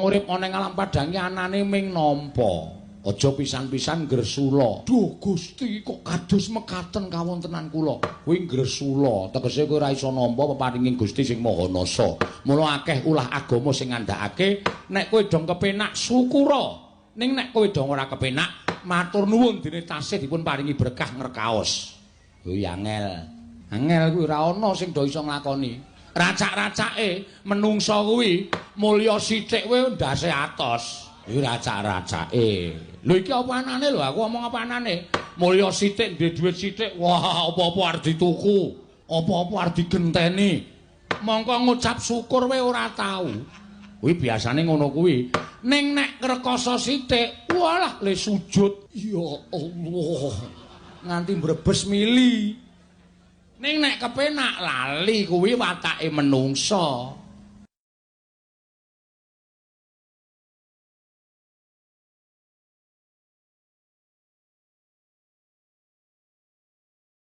Urip ana ing alam padhang iki anane ming nampa. Aja pisan-pisan gresula. Duh Gusti, kok kados mekaten kawontenan kula. Kuwi gresula, tegese kowe ora iso nampa peparinging Gusti sing Maha Nasa. Mula akeh ulah agama sing ngandhakake nek kowe dong kepenak syukura. Ning nek kowe dong ora kepenak, matur nuwun dene tasih dipun paringi berkah ngrekaos. Kuwi angel. Angel kuwi ora ana sing do iso nglakoni. Racak-racake menungsa kuwi mulya sithik kowe ndase atos. Kuwi racak-racake. Lho iki apa anane lho, aku omong apa anane? Mulya sithik duwe dhuwit sithik, wah apa-apa arep dituku, apa-apa arep digenteni. Mongko ngucap syukur wae ora tau. Kuwi biasane ngono kuwi. Ning nek ngrekoso sithik, walah le sujud. Ya Allah. Nganti mbrebes mili. Ning nek kepenak lali kuwi watake menungsa.